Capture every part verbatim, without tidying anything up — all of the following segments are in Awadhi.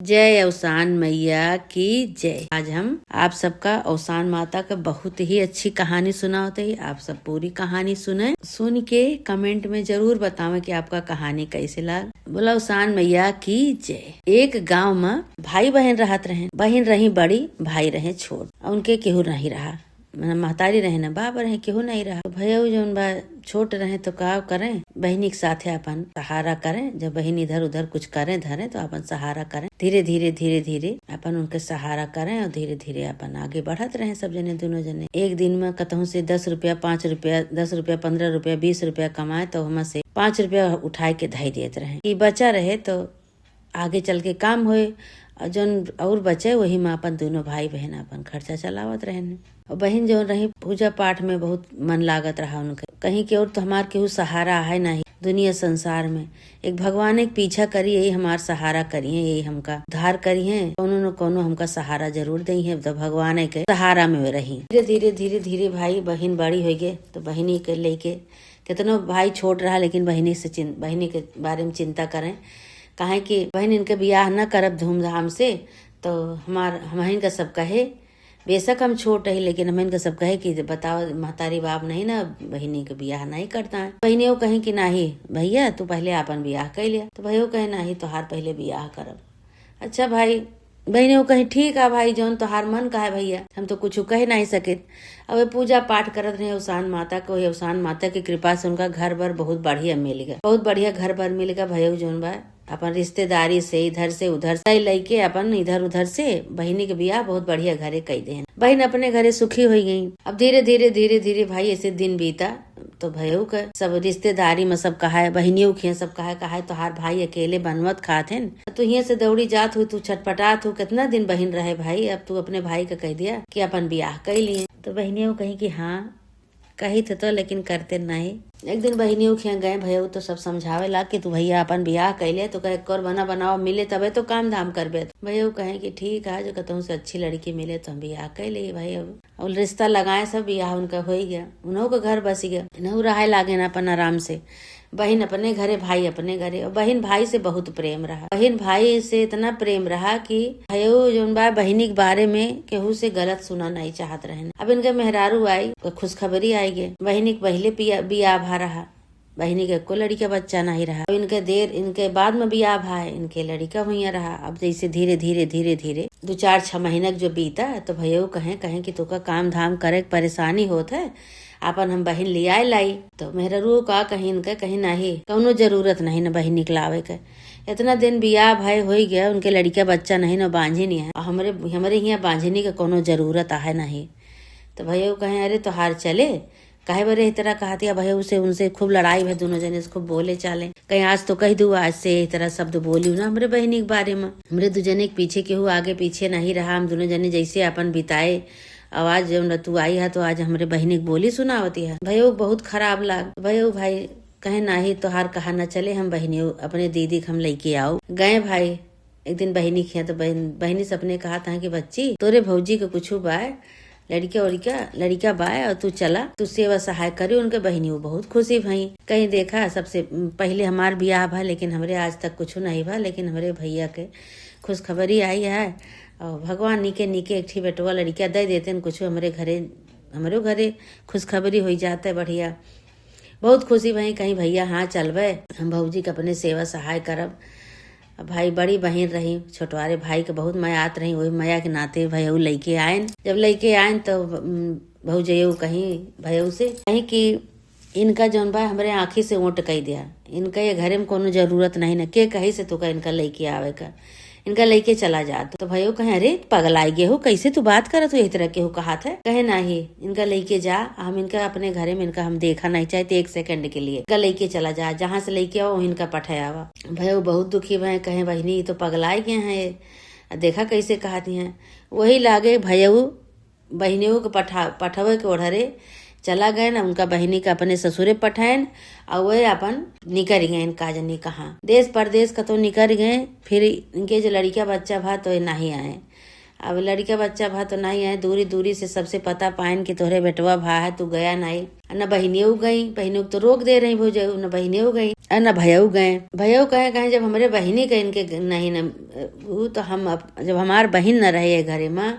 जय अवसान मैया की जय। आज हम आप सबका अवसान माता का बहुत ही अच्छी कहानी सुनावत हई। आप सब पूरी कहानी सुने, सुन के comment में जरूर बतावें कि आपका कहानी कैसे लाग। बोला अवसान मैया की जय। एक गांव में भाई बहन रहत रहे। बहन रही बड़ी, भाई रहे छोट। उनके केहू नहीं रहा, मने महतारी रहे ना, बाप रहे, केहू नहीं रहा। तो भैया जौन बा छोट रहे तो का करें, बहिनी के साथे अपन सहारा करें। जब बहिन इधर उधर कुछ करें धरें तो अपन सहारा करें। धीरे धीरे धीरे धीरे अपन उनके सहारा करें और धीरे धीरे अपन आगे बढ़त रहे सब जने, दोनों जने। एक दिन में कतहूँ से दस रुपया, पाँच रुपया, दस रुपया, पन्द्रह रुपया, बीस रुपया कमाए तो ओमा से पाँच रुपया उठाए के धई देत रहे कि बचा रहे तो आगे चल के काम होए। और जौन और बचे वही में अपन दोनों भाई बहन अपन खर्चा चलावत रहेन। और बहिन जौन रही पूजा पाठ में बहुत मन लागत रहा उनके। कहीं के और तो हमार केहू सहारा है नहीं दुनिया संसार में। एक भगवान एक पीछा करी, यही हमार सहारा करिए, यही हमका उद्धार करिए, कौनो न कौनो हमका सहारा जरूर दइहे। तो भगवान के सहारा में रही। धीरे धीरे धीरे धीरे भाई बहिन बड़ी होइ गए तो बहिनी के लेके, कितनो भाई छोट रहा लेकिन बहिनी से चिं-, बहिनी के बारे में चिंता करें। काहे कि बहिन इनके बियाह न करब धूमधाम से तो हमार, हमहिन का सब कहे, बेशक हम छोट रही लेकिन हमहिन का सब कहे कि बताओ महतारी बाप नहीं ना बहिनी के बियाह नहीं करता है। बहिनियों कहीं कि नाही भैया तू पहले आपन बियाह कर लिया। तो भैया कहे नाही तोहार पहले बियाह करब। अच्छा भाई, बहिनियों कहीं ठीक है भाई जौन तोहार मन का है भैया, हम तो कुछ कह नहीं सके। अब पूजा पाठ करत रहे अवसान माता को, अवसान माता की कृपा से उनका घर बर बहुत बढ़िया मिल गया, बहुत बढ़िया घर बर मिल गया। भैया जौन बा अपन रिश्तेदारी से इधर से उधर से लइके अपन इधर उधर से बहिनी के बियाह बहुत बढ़िया घरे कई देहन। बहिन अपने घरे सुखी होई गई। अब धीरे धीरे धीरे धीरे भाई ऐसे दिन बीता तो भैया का सब रिश्तेदारी में सब कहा है, बहिनियों के सब कहा है, कहा है तोहार भाई अकेले बनवत खात हैं, तू हियां से दौड़ी जात हो, तू छटपटात हो, कितना दिन बहिन रहे भाई, अब तू अपने भाई का कह दिया कि अपन बियाह कई लिए। तो बहिनियों कही कि हाँ कही थे तो लेकिन करते नहीं। एक दिन बहिनियों के गए भैया तो सब समझावे ला कि तू भैया अपन बियाह कैले तो कहे एक और बना बनाओ मिले तबे तो काम धाम करबे। भैया कहे कि ठीक है जो कतहूँ से अच्छी लड़की मिले तो हम बियाह कर ले भाई। अब और रिश्ता लगाए सब बियाह उनका हो ही गया, उन्हों का घर बस गया, इन्हों रहे लागे ना अपन आराम से। बहिन अपने घरे, भाई अपने घरे। और बहिन भाई से बहुत प्रेम रहा। बहिन भाई से इतना प्रेम रहा कि भैया जौन बा बहिनी के बारे में केहू से गलत सुना नहीं चाहत रहन। अब इनके मेहरारू आई, खुशखबरी आई गे, बहिनी के पहले पिया-, बियाह भा रहा, बहिनी के एको लड़िका बच्चा नहीं रहा। अब इनके देर, इनके बाद में बियाह भा है, इनके लड़िका हुइया रहा। अब जैसे धीरे धीरे धीरे धीरे दो चार छह महीना के जो बीता तो भैया कहें, कहें कि तोका काम धाम करे के परेशानी होत है, आपन हम बहिन लियाए लाई। तो मेहरारू का कहीं इनके कहीं नहीं, कौनो जरूरत नहीं न बहिन निकलावे के। इतना दिन बियाह भाई होई गया, उनके लड़िका बच्चा नहीं न बांझिनी है। हमरे, हमरे हियाँ बांझिनी के कौनो जरूरत आहे नहीं। तो भैया कहें, अरे तोहार चले, काहे बरे इस तरह कहतिया? भैया से उनसे खूब लड़ाई भई, दोनों जने से खूब बोले चाले। कहीं आज तो कह दू, आज से इस तरह शब्द बोली ना हमरे बहिनी के बारे में। हमरे दू जने के पीछे केहू आगे पीछे नहीं रहा, हम दोनों जने जैसे अपन बिताए। आवाज जौन तू आई है तो आज हमरे बहिनी के बोली सुनावती है। भैया बहुत खराब लाग। भैया भाई कहे नाही तोहार कहा न चले, हम बहिनी अपने दीदी के हम लइके आओ। गए भाई, एक दिन बहिनी खिया तो बहिन, बहिनी से अपने कहा था कि बच्ची तोरे भौजी के कुछ बाय, लड़िका उड़िका, लड़िका बाय और तू चला, तू सेवा सहाय करी उनके। बहिनी वो बहुत खुशी भई। कहीं देखा सबसे पहले हमार बियाह भा लेकिन हमरे आज तक कुछ नहीं भा, लेकिन हमरे भैया के खुशखबरी आई है और भगवान नीके नीके एक ठी बेटवा लड़िका दे देते हैं कुछ हमरे घरे, हमरो घरे खुशखबरी हो जाते बढ़िया। बहुत खुशी भई, कहीं भैया हाँ चलबे, हम भौजी के अपने सेवा सहाय करब। अब भाई बड़ी बहिन रही, छोटवारे भाई के बहुत मयात रही, वही मया के नाते भैया लइके आयन। जब लइके आयन तो उम, भौजैया कहीं भैया से कहीं कि इनका जौन बा हमरे आँखी से ओट कई दिया, इनका ये घरे में कोनो जरूरत नहीं न, के कही से तोका इनका लइके आवे का, इनका लइके चला जा। तो भैया कहे, अरे पगलाई गे हो, कैसे तू बात करत हो यही तरह केहू कहात है? कहे नाही, इनका लइके जा, हम इनका अपने घरे में इनका हम देखा नहीं चाहते एक सेकंड के लिए, इनका लइके चला जा, जहाँ से लइके आओ इनका पठाए आवा। भैया बहुत दुखी भए, कहे बहिनी ये तो पगलाई गए हैं, देखा कैसे कहती हैं। वही लागे भैया बहिनियों के पठा-, पठवे के ओढ़रे चला गए न, उनका बहिनी के अपने ससुरे पठाएन और वे अपन निकल गए का जनी कहाँ, देश परदेश कतौ निकल गए। फिर इनके जो लड़िका बच्चा भा तो ये नहीं आए। अब लड़िका बच्चा भा तो नहीं आए, दूरी दूरी से सबसे पता पाएन कि तोहरे बेटवा भा है, तू गया नहीं। न बहिनियों गई, बहिनियों को तो रोक दे रही भौजाई, न बहिनियों गई। अ, न भयऊ गए। भयऊ कहे, कहे, "जब हमरे बहिनी के इनके ग-, नहीं न, उ तो हम अप-, जब हमार बहिन न रहे ये घरे मा,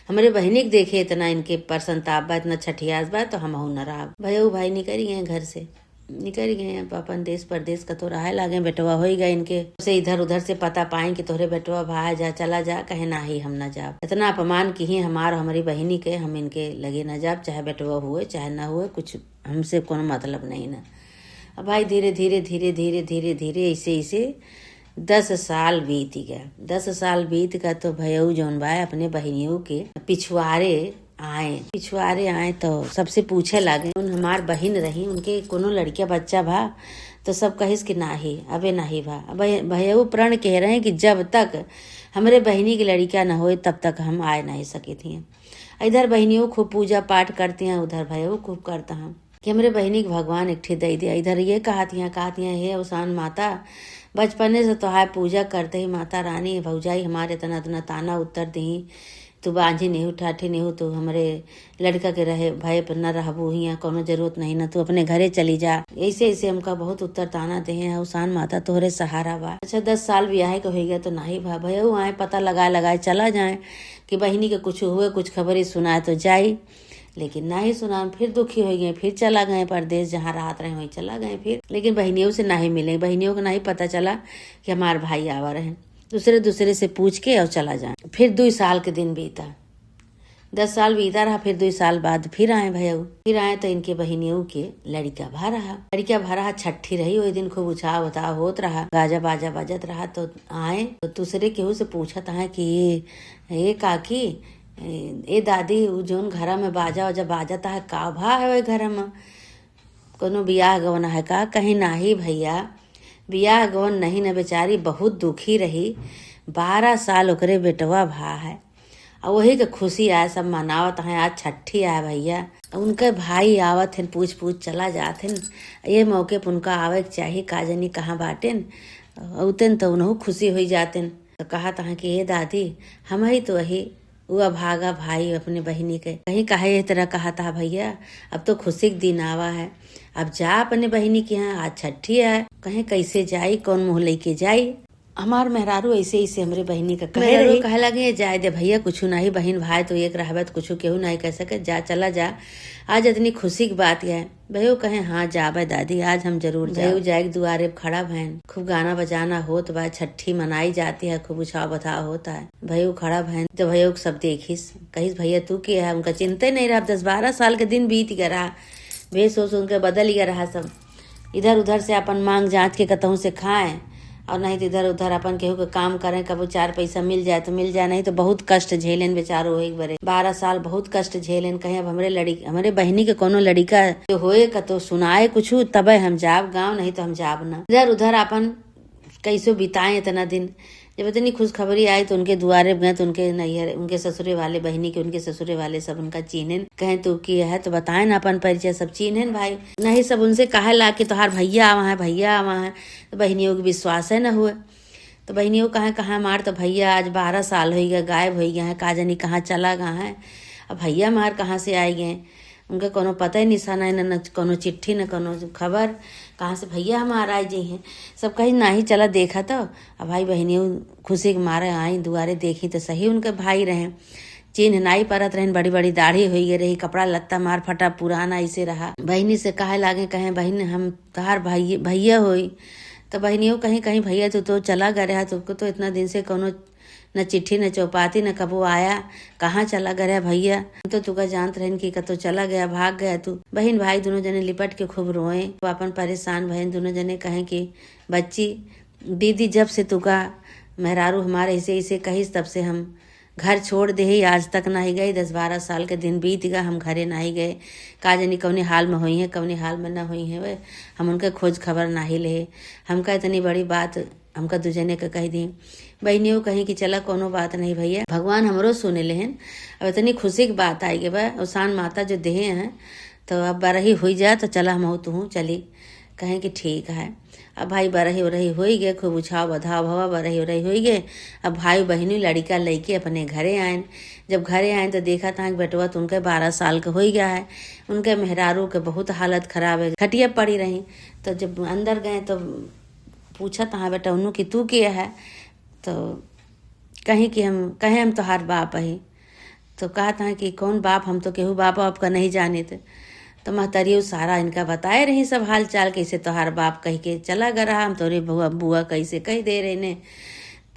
हमरे बहिनी के देखे इतना इनके पर संताप बा, इतना छठियास बा, तो हमहू न रहब।" भयऊ भाई निकल गए घर से, निकल गए अब अपन देश परदेश कतो रहे लागे। बेटवा होई गए इनके, से इधर उधर से पता पाए कि तोहरे बेटवा भाई जा, चला जा, कहे, "नाही, हम न जाब। इतना अपमान किही हमार, हमरी बहिनी के, हम इनके लगे न जाब, चाहे बेटवा हुए, चाहे न हुए, कुछ हमसे कोनो मतलब नहीं ना।" अब भाई धीरे धीरे, धीरे धीरे, धीरे धीरे, ऐसे, ऐसे दस साल बीत गया। दस साल बीत गया तो भयऊ जौन बा अपने बहिनियों के पिछुआरे आए। पिछुआरे आए तो सबसे पूछे लागे, उन हमार बहिन रही, उनके कोनो लड़किया बच्चा भा? तो सब कहिस कि नाही, अबे नाही भा। अब भयऊ प्रण कह रहे कि जब तक हमरे बहिनी के लड़किया न होए, तब तक हम आए नहीं सकित हियाँ। इधर बहिनियों खूब पूजा पाठ करती हैं, उधर भयऊ खूब करता हैं कि हमरे बहिनी के भगवान एक ठे दे दिया। इधर ये कहत हियाँ, कहत हियाँ, "हे अवसान माता, बचपने से तोहार पूजा करते ही माता रानी, भौजाई हमारे इतना, इतना ताना उत्तर दी, तू बांझी नेहू, ठाठी नेहू, तू हमरे लड़का के रहे, भय पर न रहबू हियाँ, कोनो जरूरत नहीं ना, तू अपने घरे चली जा।" ऐसे, ऐसे हमका बहुत उत्तर ताना देहे हैं, "अवसान माता तोहरे सहारा बा।" अच्छा, दस साल बियाहे के होई गया तो नाही भा, भयऊ आए, पता लगाए, लगाए चला जाए कि बहिनी के कुछ हुए, कुछ खबरी सुनाए तो जाई, लेकिन नाही सुनान। फिर दुखी हो गए, फिर चला गए परदेश, जहाँ रहत रहे वहीं चला गए फिर, लेकिन बहिनियों से नाही मिले, बहिनियों को नाही पता चला कि हमार भाई आवा रहे। दूसरे, दूसरे से पूछ के और चला जाए। फिर दुई साल के दिन बीता, दस साल बीता रहा, फिर दुई साल बाद फिर आए भयऊ। फिर आए तो इनके बहिनियों के लड़िका भा रहा, लड़िका भा रहा, छठी रही, वही दिन खूब उछाह उताह होत रहा, गाजा बाजा बजत रहा। तो आए तो दूसरे केहू से पूछत है कि ये, "ए काकी, ए, ए दादी, उ जौन घरा में बाजा वाजा बाजत है, का भा है वही घरा में? कोनो बियाह गवन है का?" कहीं, "नाही भैया, बियाह गवन नहीं न, बेचारी बहुत दुखी रही, बारह साल ओकरे बेटवा भा है, और वही के खुशी आए, सब मनावत हैं, आज छठी आए भैया।" उनके भाई आवत हैं, पूछ पूछ चला जात हैं, ये मौके पर उनका आवे के चाही, का जानी कहाँ बाटेन, अउतेन तो उनहू खुशी होई जातेन। तो कहत हैं कि, "ए दादी, हम ही तो वही उ अभागा भाई अपने बहिनी के।" कहीं, "काहे एह तरह कहत हा भैया, अब तो खुशी के दिन आवा है, अब जा अपने बहिनी के यहाँ, आज छठी है।" कहीं, "कैसे जाई, कौन मुँह लेके जाई?" हमार मेहरारू ऐसे, ऐसे हमरे बहिनी का कहे मेहरारू रही। कहे लगे, "जाए दे भैया, कुछु नाही, बहिन भाई तो एक रहबे तो कुछु केहू नाही कह सके, जा, चला जा, आज इतनी खुशी की बात है।" भयऊ कहे, "हाँ, जाबे दादी, आज हम जरूर जाब।" भयऊ जाए के दुआरे पे खड़ा भएन। खूब गाना बजाना होत बा, छठी मनाई जाती है, खूब उछाह बथाह होता है। भयऊ खड़ा भएन, तो भयऊ के सब देखिस, कहिस, "भैया, तू के है?" उनका चिंते नहीं रहा, अब दस बारह साल के दिन बीत गया रहा, भेष ओष उनके बदल गया रहा सब। इधर उधर से अपन मांग जांच के कतहूँ से खाएं, और नहीं तो इधर उधर अपन केहू के काम करें, कबो चार पैसा मिल जाए तो मिल जाए, नहीं तो बहुत कष्ट झेलेन बेचारो एक बरे। बारह साल बहुत कष्ट झेलेन। कहें, "अब हमरे लड़ी-, हमरे बहिनी के कोनो लड़िका के होए, कतो सुनाए कुछु, तबे हम जाब गाँव, नहीं तो हम जाब ना।" इधर उधर अपन कैसो बिताएं इतना दिन। जब इतनी खुशखबरी आई तो उनके दुआरे गए, तो उनके नैहर, उनके ससुरे वाले, बहिनी के उनके ससुरे वाले सब उनका चीन्हेन, कहें, "तू के है?" तो बताएन अपन परिचय, सब चीन्हेन भाई। नहीं, सब उनसे कहे ला कि, "तोहार भैया आवा है, भैया आवा है।" तो बहिनियों के विश्वास है न हुए। तो बहिनियों कहें, "कहाँ हमार तो भैया आज बारह साल होई गए, गायब होई गए हैं, का जानी कहाँ चला गए हैं। अब भैया हमार कहाँ से आए गए?" उनका कोनो पता ही निशाना है, न, न कोनो चिट्ठी, न कोनो खबर, कहाँ से भैया हमार आए जइहें। सब कही, "नाही, चला देखा तो।" अब भाई बहिनियों खुशी के मारे आई दुआरे, देखी तो सही उनके भाई रहे। चिन्ह नाही परत रहेन, बड़ी बड़ी दाढ़ी होई गए रही, कपड़ा लत्ता मार फटा पुराना ऐसे रहा। बहिनी से कहे लागे, कहें, "बहिन, हम तोहार भाई, भैया होई।" तो बहिनियों कहीं, "कहीं भैया तू तो चला गए रहा, तुमको तो इतना दिन से कोनो न चिट्ठी, न चौपाती, न कबो आया, कहाँ चला गया भैया? हम तो तुका जानत रहन कि कतो चला गया, भाग गया तू।" बहिन भाई दोनों जने लिपट के खूब रोए, वो अपन परेशान भयन। दोनों जने कहें कि, "बच्ची, दीदी जब से तुका मेहरारू हमारे ऐसे, ऐसे कहिस, तब से हम घर छोड़ दे ही, आज तक नाही गए। दस बारह साल के दिन बीत गए, हम घरे नाही गए। का जानी कौने हाल में होई हैं, कौने हाल में न होई हैं, वे हम उनके खोज खबर नाही ले। हमका इतनी बड़ी बात हमका दू जने के कह दी।" बहिनियों कहीं कि, "चला, कोनो बात नहीं भैया, भगवान हमरो सुने लेहन। अब इतनी खुशी की बात आई गई बा, अवसान माता जो देहे हैं, तो अब बरही हुई जा, तो चला, हमहू तुहू चली।" कहें कि ठीक है। अब भाई बरही उरही होई गए, खूब उछाव बधाव भवा, बरही उरही होई गए। अब भाई बहिनी लड़िका लइके अपने घरे आएन। जब घरे आएन तो देखत हैं कि बेटवा तो उनके बारह साल के होई गया है। उनके मेहरारू के बहुत हालत खराब है, खटिया पड़ी रही। तो जब अंदर गए तो पूछत हैं बेटौनू कि तू के है? तो कहीं कि हम, कहे हम तोहार बाप ही। तो कहत हैं कि कौन बाप, हम तो केहू बाप आपका नहीं जानित। तो महतरियो सारा इनका बताए रही सब हाल चाल, कैसे तोहार बाप कह के चला गया रहा, हम तोरे बुआ, बुआ कैसे कह दे रहे ने।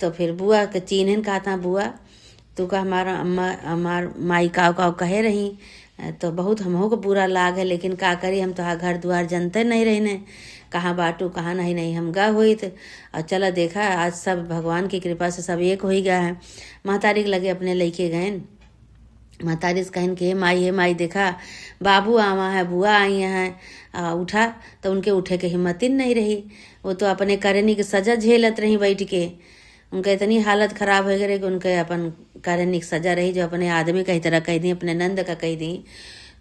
तो फिर बुआ के चीन्हन कहत हैं, बुआ तू का हमार अम्मा, हमार माई काव काव कहे रही, तो बहुत हमहू को बुरा लाग है, लेकिन का करी, हम तोहार घर दुआर जनते नहीं रही ने, कहाँ बाटू कहाँ नहीं, नहीं हम गा होइत। और चला देखा, आज सब भगवान की कृपा से सब एक होई गया है। महतारी के लगे अपने लइके गएन। महतारी से कहन कि हे माई, हे माई, देखा बाबू आवा है, बुआ आई हैं, आ, उठा। तो उनके उठे के हिम्मत ही नहीं रही, वो तो अपने करनी के सजा झेलत रही बैठ के। उनका इतनी हालत खराब हो गई रही कि उनके अपन करनी के सजा रही, जो अपने आदमी का ही तरह कह दी, अपने नंद का कह दी।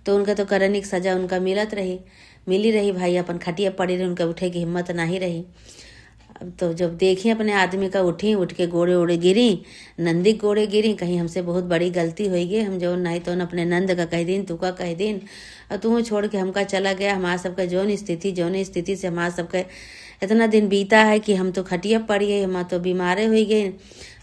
तो उनका तो करनी के सजा उनका मिलत रही, मिली रही भाई, अपन खटिया पड़ी रही, उनका उठे की हिम्मत नहीं रही। अब तो जब देखी अपने आदमी का उठी, उठ के गोड़े ओड़े गिरी, नंदी के गोड़े गिरी, कहीं हमसे बहुत बड़ी गलती होई गई, हम जौन नहीं तौन अपने नंद का कह दीन, तू का कह दीन, और तू छोड़ के हमका चला गया। हमार सबका जौन स्थिति, जौन स्थिति से हमार सबके इतना दिन बीता है कि हम तो खटिया पड़ी है, हम तो बीमारे होई गए,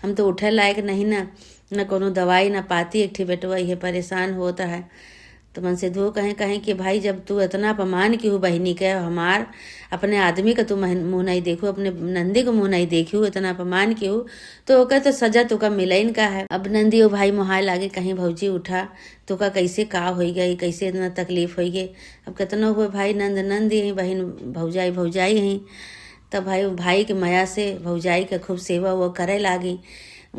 हम तो उठे लायक नहीं ना, ना कोनो दवाई ना पाती। एक ठे बेटवा इहे परेशान होत है। तो मन से धो कहें, कहें कि भाई जब तू इतना अपमान किहू बहिनी के हमार, अपने आदमी का तू महन-, मुँह नहीं देखू, अपने नंदी का मुँह नहीं देखू, इतना अपमान किहू, तो ओकर तो सजा तोका मिलइन का है। अब नंदी ओ भाई मोहाय लागे, कहीं भौजी उठा, तोका कैसे का होई गई, कैसे इतना तकलीफ होई गई। अब कितनो हुए भाई नंद नंदी ही, बहिन भौजाई भौजाई ही। तब भाई, भाई के मया से भौजाई के खूब सेवा वो करे लागी,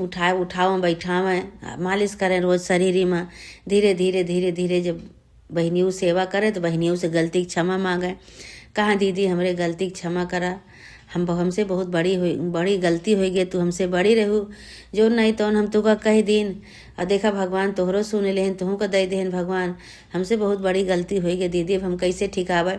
उठाए, उठावे, बैठावे, मालिश करें रोज शरीर में। धीरे, धीरे, धीरे, धीरे जब बहिनियों सेवा करे तो बहिनियों से गलती के क्षमा मांगे। कहाँ दीदी, हमरे गलती के क्षमा करा, हम, हमसे बहुत बड़ी हुई, बड़ी गलती होई गई, तू हमसे बड़ी रहू, जो नहीं तौन हम तुका कह दीन। और देखा भगवान तोहरो सुन लेहन, तुहू का दे देहन भगवान, हमसे बहुत बड़ी गलती होई गई दीदी, अब हम कैसे ठिकावे?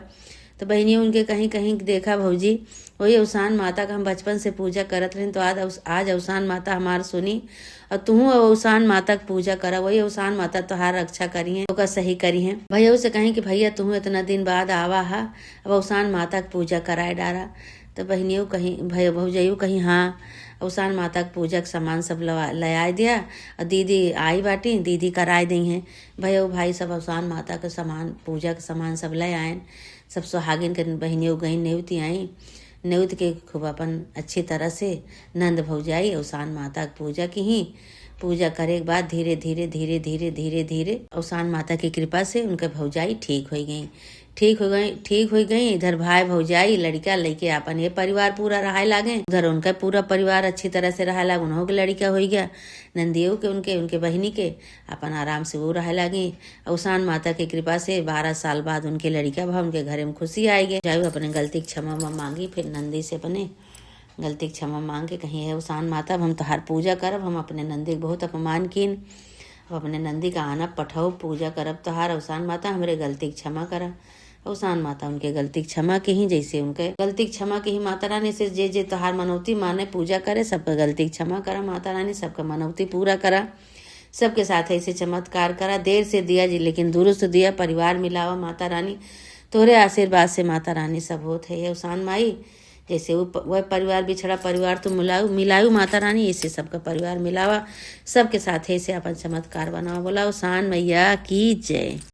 तो बहिनियों उनके कहीं, कहीं देखा भौजी, वही अवसान माता का हम बचपन से पूजा करत रहन, तो आज अवस-, आज अवसान माता हमार सुनी, और तुहू अवसान माता के पूजा करा, वही अवसान माता तोहार रक्षा करिहें, ओका सही करिहें। भैया से कहीं कि भैया तुहू इतना दिन बाद आवा हा, अब अवसान माता के पूजा कराए डारा। तो बहिनियों कहीं, भै-, भौजाइयों कहीं, हाँ, अवसान माता के पूजा के सामान सब लवा-, ले आए दिया, और दीदी आई बाटी, दीदी कराए दी हैं। भैया भाई सब अवसान माता के सामान, पूजा के सामान सब ले आएन। सब सुहागिन के बहिनियों गई नेवती आई, नेवत के खूब अपन अच्छी तरह से नंद भौजाई अवसान माता के पूजा किहीं। पूजा करे के बाद धीरे, धीरे, धीरे, धीरे, धीरे, धीरे अवसान माता की कृपा से उनके भौजाई ठीक होई गई। ठीक हो गई, ठीक हो गई। इधर भाई भौजाई, लड़का लइके आपन ये परिवार पूरा रहाए लागे, उधर उनका पूरा परिवार अच्छी तरह से रहाए लाग, उन्हों के लड़का होई गया, नंदियों के, उनके, उनके बहिनी के, अपन आराम से वो रहे लागी। अवसान माता के कृपा से बारह साल बाद उनके लड़का भा, उनके घरे में खुशी आए गए। जाऊ अपने गलती के क्षमा मा-, मांगी, फिर नंदी से अपने गलती के क्षमा मांग के कहीं, "हे अवसान माता, अब हम तोहार पूजा करब, हम अपने नंदी के बहुत अपमान कीन, अब अपने नंदी का आनब पठौब, पूजा करब तोहार, अवसान माता, हमरे गलती के क्षमा करा।" अवसान माता उनके गलती के क्षमा किहीं, जैसे उनके गलती के क्षमा किहीं माता रानी से, जे जे तोहार मनौती माने, पूजा करे, सबके गलती के क्षमा करा माता रानी, सबके मनौती पूरा करा, सबके साथ ऐसे चमत्कार करा। देर से दिया जी, लेकिन दुरुस्त दिया, परिवार मिलावा माता रानी, तोहरे आशीर्वाद से माता रानी सब होत है। हे अवसान माई, जैसे वो प-, वह परिवार बिछड़ा परिवार तो मिलाऊ, मिलाऊ माता रानी, ऐसे सबका परिवार मिलावा, सबके साथ ऐसे अपन चमत्कार बनावा। बोला अवसान मैया की जय।